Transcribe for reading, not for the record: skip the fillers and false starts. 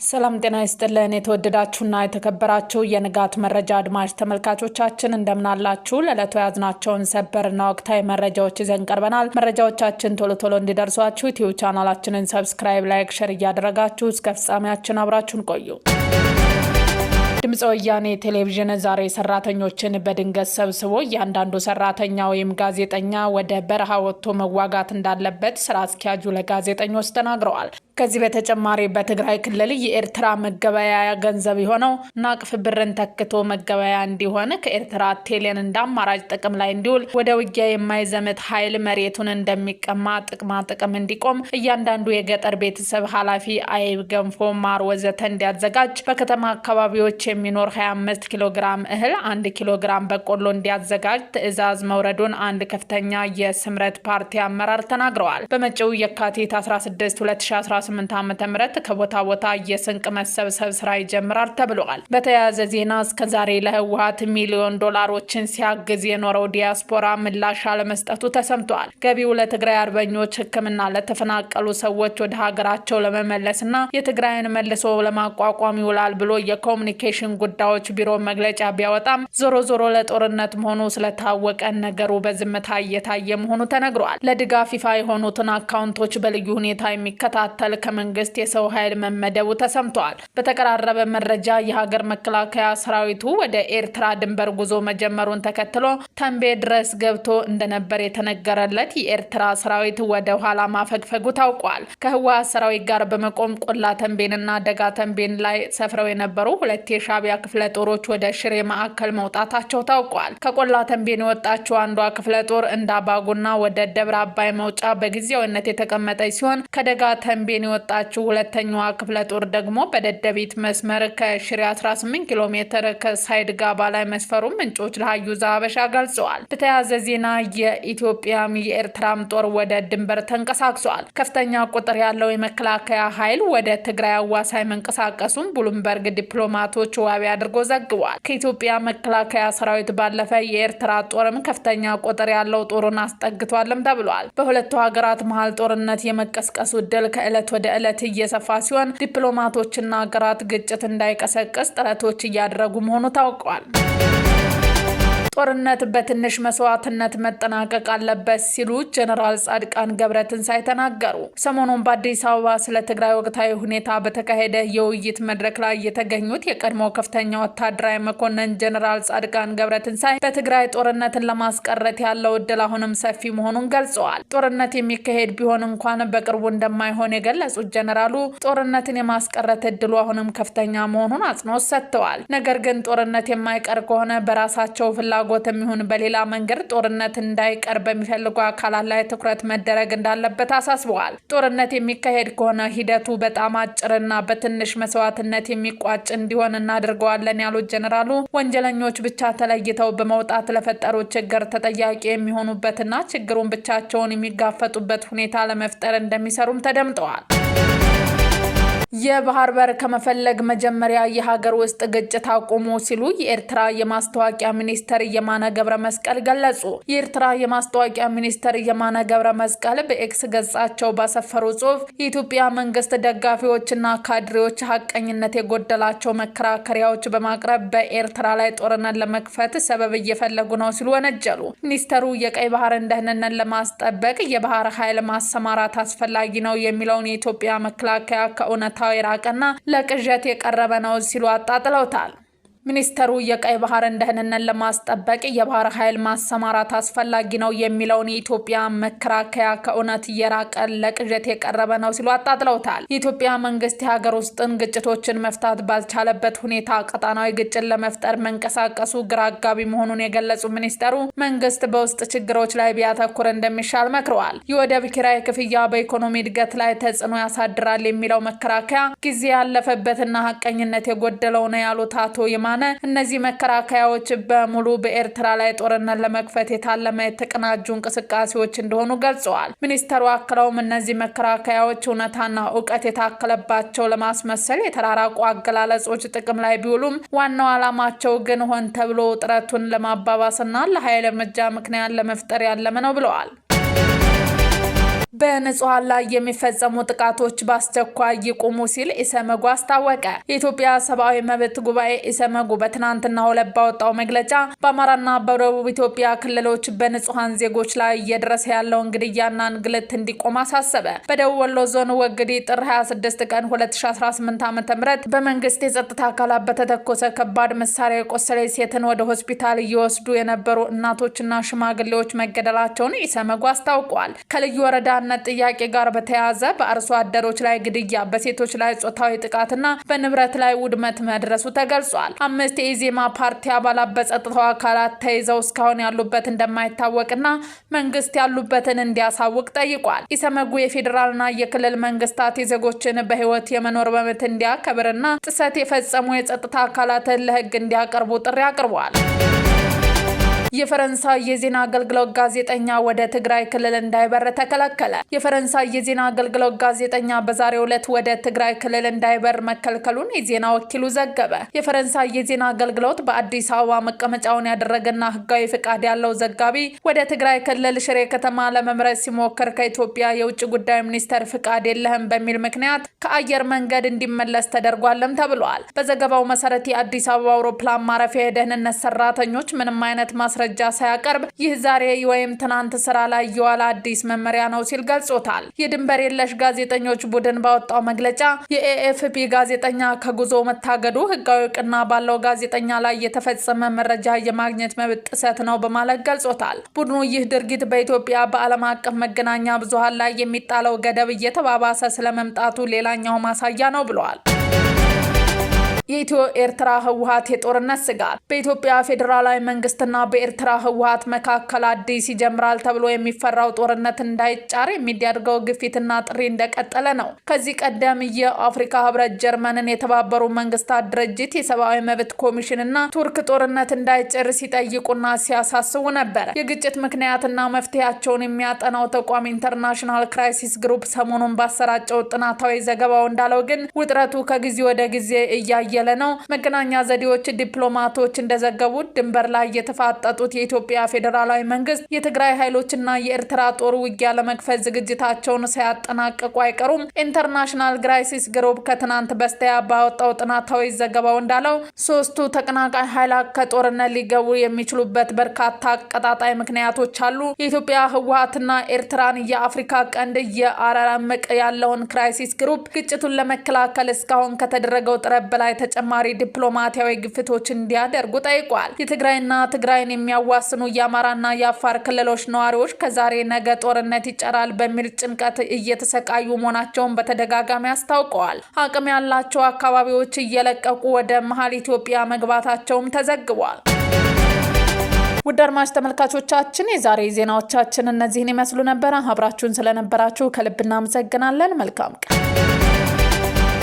ሰላም ጤና ይስጥልን። የተወደዳችሁና የተከበራችሁ የንጋት መረጃ አድማጭ ተመልካቾቻችን እንደምናላችሁ። ለዕለቱ የያዝናቸውን ሰበርና ወቅታዊ መረጃዎች ይዘን ቀርበናል። መረጃዎቻችን ቶሎ ቶሎ እንዲደርሷችሁ ዩቲዩብ ቻናላችንን subscribe፣ like፣ share እያደረጋችሁ እስከ ፍጻሜያችን አብራችሁን ቆዩ። ድምፀ ወያኔ ቴሌቪዥን ዛሬ ሰራተኞችን በድንገት ሰብስቦ እያንዳንዱ ሰራተኛ ወይም ጋዜጠኛ ወደ በረሃ ወጥቶ መዋጋት እንዳለበት ስራ አስኪያጁ ለጋዜጠኞች ተናግረዋል። ከዚህ በተጨማሪ በትግራይ ክልል የኤርትራ መገበያያ ገንዘብ የሆነው ናቅፍ ብርን ተክቶ መገበያያ እንዲሆን ከኤርትራ ቴሌን እንደ አማራጭ ጥቅም ላይ እንዲውል፣ ወደ ውጊያ የማይዘምት ኃይል መሬቱን እንደሚቀማ ጥቅማ ጥቅም እንዲቆም፣ እያንዳንዱ የገጠር ቤተሰብ ኃላፊ አይብ፣ ገንፎ፣ ማር ወዘተ እንዲያዘጋጅ፣ በከተማ አካባቢዎች የሚኖር 25 ኪሎ ግራም እህል 1 ኪሎ ግራም በቆሎ እንዲያዘጋጅ ትዕዛዝ መውረዱን አንድ ከፍተኛ የስምረት ፓርቲ አመራር ተናግረዋል። በመጪው የካቲት 16 2018 ዓ.ም ከቦታ ቦታ የስንቅ መሰብሰብ ስራ ይጀምራል ተብሏል። በተያያዘ ዜና እስከዛሬ ለህወሀት ሚሊዮን ዶላሮችን ሲያግዝ የኖረው ዲያስፖራ ምላሽ አለመስጠቱ ተሰምቷል። ገቢው ለትግራይ አርበኞች ሕክምና፣ ለተፈናቀሉ ሰዎች ወደ ሀገራቸው ለመመለስና የትግራይን መልሶ ለማቋቋም ይውላል ብሎ የኮሚኒኬሽን ጉዳዮች ቢሮ መግለጫ ቢያወጣም ዞሮ ዞሮ ለጦርነት መሆኑ ስለታወቀ ነገሩ በዝምታ እየታየ መሆኑ ተነግሯል። ለድጋፍ ይፋ የሆኑትን አካውንቶች በልዩ ሁኔታ የሚከታተል ከመንግስት የሰው ኃይል መመደቡ ተሰምቷል። በተቀራረበ መረጃ የሀገር መከላከያ ሰራዊቱ ወደ ኤርትራ ድንበር ጉዞ መጀመሩን ተከትሎ ተንቤ ድረስ ገብቶ እንደነበር የተነገረለት የኤርትራ ሰራዊት ወደ ኋላ ማፈግፈጉ ታውቋል። ከህወሓት ሰራዊት ጋር በመቆም ቆላ ተንቤንና ደጋ ተንቤን ላይ ሰፍረው የነበሩ ሁለት የሻቢያ ክፍለ ጦሮች ወደ ሽሬ ማዕከል መውጣታቸው ታውቋል። ከቆላ ተንቤን የወጣችው አንዷ ክፍለ ጦር እንዳባጉና ወደ ደብረ አባይ መውጫ በጊዜያዊነት የተቀመጠች ሲሆን፣ ከደጋ ተንቤን የወጣችው ሁለተኛዋ ክፍለ ጦር ደግሞ በደደቢት መስመር ከሽሬ 18 ኪሎ ሜትር ከሳይድ ጋባ ላይ መስፈሩን ምንጮች ለሀዩ ዘሀበሻ ገልጸዋል። በተያያዘ ዜና የኢትዮጵያም የኤርትራም ጦር ወደ ድንበር ተንቀሳቅሷል። ከፍተኛ ቁጥር ያለው የመከላከያ ኃይል ወደ ትግራይ አዋሳኝ መንቀሳቀሱን ብሉምበርግ ዲፕሎማቶች ዋቢ አድርጎ ዘግቧል። ከኢትዮጵያ መከላከያ ሰራዊት ባለፈ የኤርትራ ጦርም ከፍተኛ ቁጥር ያለው ጦሩን አስጠግቷልም ተብሏል። በሁለቱ ሀገራት መሀል ጦርነት የመቀስቀሱ ዕድል ከዕለት ወደ ዕለት እየሰፋ ሲሆን፣ ዲፕሎማቶችና ሀገራት ግጭት እንዳይቀሰቅስ ጥረቶች እያደረጉ መሆኑ ታውቋል። ጦርነት በትንሽ መስዋዕትነት መጠናቀቅ አለበት ሲሉ ጀነራል ጻድቃን ገብረትንሳኤ ተናገሩ። ሰሞኑን በአዲስ አበባ ስለ ትግራይ ወቅታዊ ሁኔታ በተካሄደ የውይይት መድረክ ላይ የተገኙት የቀድሞ ከፍተኛ ወታደራዊ መኮንን ጀነራል ጻድቃን ገብረትንሳኤ በትግራይ ጦርነትን ለማስቀረት ያለው እድል አሁንም ሰፊ መሆኑን ገልጸዋል። ጦርነት የሚካሄድ ቢሆን እንኳን በቅርቡ እንደማይሆን የገለጹት ጀነራሉ ጦርነትን የማስቀረት እድሉ አሁንም ከፍተኛ መሆኑን አጽንኦት ሰጥተዋል። ነገር ግን ጦርነት የማይቀር ከሆነ በራሳቸው ፍላጎት ይሁን በሌላ መንገድ ጦርነት እንዳይቀር በሚፈልጉ አካላት ላይ ትኩረት መደረግ እንዳለበት አሳስበዋል። ጦርነት የሚካሄድ ከሆነ ሂደቱ በጣም አጭርና በትንሽ መስዋዕትነት የሚቋጭ እንዲሆን እናደርገዋለን ያሉት ጀኔራሉ ወንጀለኞች ብቻ ተለይተው በመውጣት ለፈጠሩት ችግር ተጠያቂ የሚሆኑበትና ችግሩን ብቻቸውን የሚጋፈጡበት ሁኔታ ለመፍጠር እንደሚሰሩም ተደምጠዋል። የባህር በር ከመፈለግ መጀመሪያ የሀገር ውስጥ ግጭት አቁሙ ሲሉ የኤርትራ የማስታወቂያ ሚኒስተር የማነ ገብረ መስቀል ገለጹ። የኤርትራ የማስታወቂያ ሚኒስተር የማነ ገብረ መስቀል በኤክስ ገጻቸው ባሰፈሩ ጽሑፍ የኢትዮጵያ መንግስት ደጋፊዎችና ካድሬዎች ሀቀኝነት የጎደላቸው መከራከሪያዎች በማቅረብ በኤርትራ ላይ ጦርነት ለመክፈት ሰበብ እየፈለጉ ነው ሲሉ ወነጀሉ። ሚኒስተሩ የቀይ ባህርን ደህንነት ለማስጠበቅ የባህር ኃይል ማሰማራት አስፈላጊ ነው የሚለውን የኢትዮጵያ መከላከያ ከእውነት የራቀና ለቅዠት የቀረበ ነው ሲሉ አጣጥለውታል። ሚኒስተሩ የቀይ ባህርን ደህንነት ለማስጠበቅ የባህር ኃይል ማሰማራት አስፈላጊ ነው የሚለውን የኢትዮጵያ መከራከያ ከእውነት እየራቀ ለቅዠት የቀረበ ነው ሲሉ አጣጥለውታል። የኢትዮጵያ መንግስት የሀገር ውስጥን ግጭቶችን መፍታት ባልቻለበት ሁኔታ ቀጣናዊ ግጭት ለመፍጠር መንቀሳቀሱ ግራ አጋቢ መሆኑን የገለጹ ሚኒስተሩ መንግስት በውስጥ ችግሮች ላይ ቢያተኩር እንደሚሻል መክረዋል። የወደብ ኪራይ ክፍያ በኢኮኖሚ እድገት ላይ ተጽዕኖ ያሳድራል የሚለው መከራከያ ጊዜ ያለፈበትና ሀቀኝነት የጎደለው ነው ያሉት አቶ የማነ እነዚህ መከራከያዎች በሙሉ በኤርትራ ላይ ጦርነት ለመክፈት የታለመ የተቀናጁ እንቅስቃሴዎች እንደሆኑ ገልጸዋል። ሚኒስተሩ አክለውም እነዚህ መከራከያዎች እውነታና እውቀት የታከለባቸው ለማስመሰል የተራራቁ አገላለጾች ጥቅም ላይ ቢውሉም ዋናው ዓላማቸው ግን ሆን ተብሎ ውጥረቱን ለማባባስና ለኃይል እርምጃ ምክንያት ለመፍጠር ያለመ ነው ብለዋል። በንጹሐን ላይ የሚፈጸሙ ጥቃቶች በአስቸኳይ ይቁሙ ሲል ኢሰመጉ አስታወቀ። የኢትዮጵያ ሰብአዊ መብት ጉባኤ ኢሰመጉ በትናንትናው ዕለት ባወጣው መግለጫ በአማራና በደቡብ ኢትዮጵያ ክልሎች በንጹሐን ዜጎች ላይ እየደረሰ ያለውን ግድያና እንግልት እንዲቆም አሳሰበ። በደቡብ ወሎ ዞን ወግዲ ጥር 26 ቀን 2018 ዓ.ም በመንግስት የጸጥታ አካላት በተተኮሰ ከባድ መሳሪያ የቆሰለች ሴትን ወደ ሆስፒታል እየወስዱ የነበሩ እናቶችና ሽማግሌዎች መገደላቸውን ኢሰመጉ አስታውቋል። ከልዩ ወረዳነት ጥያቄ ጋር በተያያዘ በአርሶ አደሮች ላይ ግድያ፣ በሴቶች ላይ ጾታዊ ጥቃትና በንብረት ላይ ውድመት መድረሱ ተገልጿል። 5 የኢዜማ ፓርቲ አባላት በጸጥታው አካላት ተይዘው እስካሁን ያሉበት እንደማይታወቅና መንግስት ያሉበትን እንዲያሳውቅ ጠይቋል። ኢሰመጉ የፌዴራልና የክልል መንግስታት የዜጎችን በህይወት የመኖር መብት እንዲያከብርና ጥሰት የፈጸሙ የጸጥታ አካላትን ለህግ እንዲያቀርቡ ጥሪ አቅርቧል። የፈረንሳይ የዜና አገልግሎት ጋዜጠኛ ወደ ትግራይ ክልል እንዳይበር ተከለከለ። የፈረንሳይ የዜና አገልግሎት ጋዜጠኛ በዛሬው ዕለት ወደ ትግራይ ክልል እንዳይበር መከልከሉን የዜና ወኪሉ ዘገበ። የፈረንሳይ የዜና አገልግሎት በአዲስ አበባ መቀመጫውን ያደረገና ህጋዊ ፍቃድ ያለው ዘጋቢ ወደ ትግራይ ክልል ሽሬ ከተማ ለመምረጥ ሲሞክር ከኢትዮጵያ የውጭ ጉዳይ ሚኒስቴር ፍቃድ የለህም በሚል ምክንያት ከአየር መንገድ እንዲመለስ ተደርጓልም ተብሏል። በዘገባው መሰረት የአዲስ አበባ አውሮፕላን ማረፊያ የደህንነት ሰራተኞች ምንም አይነት ማስረጃ ሳያቀርብ ይህ ዛሬ ወይም ትናንት ስራ ላይ የዋለ አዲስ መመሪያ ነው ሲል ገልጾታል። የድንበር የለሽ ጋዜጠኞች ቡድን ባወጣው መግለጫ የኤኤፍፒ ጋዜጠኛ ከጉዞ መታገዱ ህጋዊ እውቅና ባለው ጋዜጠኛ ላይ የተፈጸመ መረጃ የማግኘት መብት ጥሰት ነው በማለት ገልጾታል። ቡድኑ ይህ ድርጊት በኢትዮጵያ በዓለም አቀፍ መገናኛ ብዙሃን ላይ የሚጣለው ገደብ እየተባባሰ ስለመምጣቱ ሌላኛው ማሳያ ነው ብሏል። የኢትዮ ኤርትራ ህወሓት የጦርነት ስጋት። በኢትዮጵያ ፌዴራላዊ መንግስትና በኤርትራ ህወሓት መካከል አዲስ ይጀምራል ተብሎ የሚፈራው ጦርነት እንዳይጫር የሚያደርገው ግፊትና ጥሪ እንደቀጠለ ነው። ከዚህ ቀደም የአፍሪካ ህብረት፣ ጀርመንን፣ የተባበሩ መንግስታት ድርጅት የሰብአዊ መብት ኮሚሽን እና ቱርክ ጦርነት እንዳይጭር ሲጠይቁና ሲያሳስቡ ነበር። የግጭት ምክንያትና መፍትሄያቸውን የሚያጠናው ተቋም ኢንተርናሽናል ክራይሲስ ግሩፕ ሰሞኑን ባሰራጨው ጥናታዊ ዘገባው እንዳለው ግን ውጥረቱ ከጊዜ ወደ ጊዜ እያየ ነው። መገናኛ ዘዴዎች፣ ዲፕሎማቶች እንደዘገቡት ድንበር ላይ የተፋጠጡት የኢትዮጵያ ፌዴራላዊ መንግስት፣ የትግራይ ኃይሎችና የኤርትራ ጦር ውጊያ ለመክፈት ዝግጅታቸውን ሳያጠናቅቁ አይቀሩም። ኢንተርናሽናል ክራይሲስ ግሩፕ ከትናንት በስቲያ ባወጣው ጥናታዊ ዘገባው እንዳለው ሶስቱ ተቀናቃኝ ኃይላት ከጦርነት ሊገቡ የሚችሉበት በርካታ አቀጣጣይ ምክንያቶች አሉ። የኢትዮጵያ ህወሓትና ኤርትራን የአፍሪካ ቀንድ እያራራመቀ ያለውን ክራይሲስ ግሩፕ ግጭቱን ለመከላከል እስካሁን ከተደረገው ጥረት በላይ ተጨማሪ ዲፕሎማሲያዊ ግፊቶች እንዲያደርጉ ጠይቋል። የትግራይና ትግራይን የሚያዋስኑ የአማራና የአፋር ክልሎች ነዋሪዎች ከዛሬ ነገ ጦርነት ይጨራል በሚል ጭንቀት እየተሰቃዩ መሆናቸውን በተደጋጋሚ አስታውቀዋል። አቅም ያላቸው አካባቢዎች እየለቀቁ ወደ መሀል ኢትዮጵያ መግባታቸውም ተዘግቧል። ውድ አድማጭ ተመልካቾቻችን፣ የዛሬ ዜናዎቻችን እነዚህን ይመስሉ ነበረ። አብራችሁን ስለነበራችሁ ከልብ እናመሰግናለን። መልካም ቀን።